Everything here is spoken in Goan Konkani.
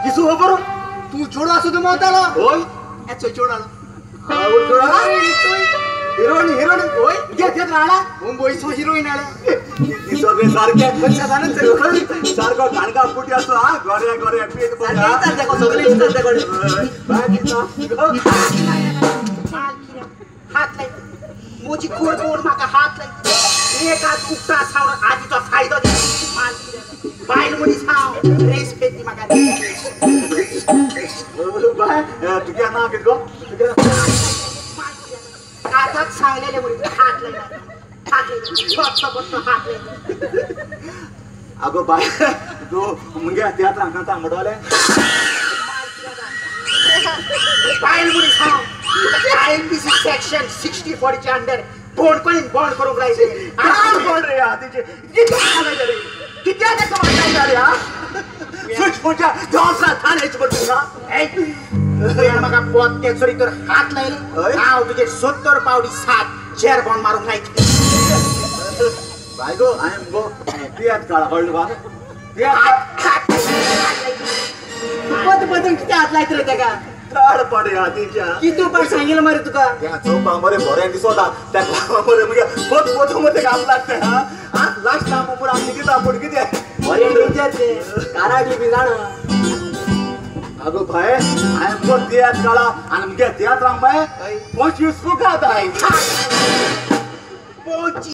किसू हो बरो तू चोडो आसो तू मोवतालो होय ए चोय चोडो आलो हिरोइन हिरोइन होय घे ते राणा मुंबईचो हिरोइन आले दिसो रे सारखे सारखो घाणका फुटी असो हा गोरे गोरे पेट सारखे सगळे विचारते कोण बाय दिसता हात लाय मोजी खोड खोड म्हाका हात लाय एक हात उक्ता सावन आजीचो फायदो दी बायल मनीस हांव रेस्पेक्ट दी म्हाका बाय तुगे नांव कितें गो तुगे आतांच सांगलेले म्हणून हात लाय हात लाय पत्तो पत्तो हात लाय अगो बाय तू मुगे तियात्रांक सांगता म्हणटोले बायल मनीस हांव INPC section 60 च्या अंडर बोंड कोणी बोंड करूंक लायले काय बोंड रे आतीचे किती रे किती आता कमाल रे हा स्विच फोनच्या दोसरा थानेच बटून ए तुवें म्हाका पोत्ते चोरी तर हात लायले हांव तुजे 70 पावटी 7 चेर बोंड मारूंक लायतले बाय गो I am गो तियात्र काळा कळ्ळें तुका पद बदून कितें हात लायत रे तेका काड पडे हातीच्या कितू पाट सांगितलं मरे तुका त्या चोवपा मरे बरें दिसता त्या मरे मगे पोत पोत मरे हात लागते हा हा लास्ट ना मुपूर आमी कितें आपूण कितें बरें डेंजर ते कारागली बी जाणा अगो भाई हांवें गो तियात्र काळा आनी मुगे तियात्रांक बाय 25 फुगात 25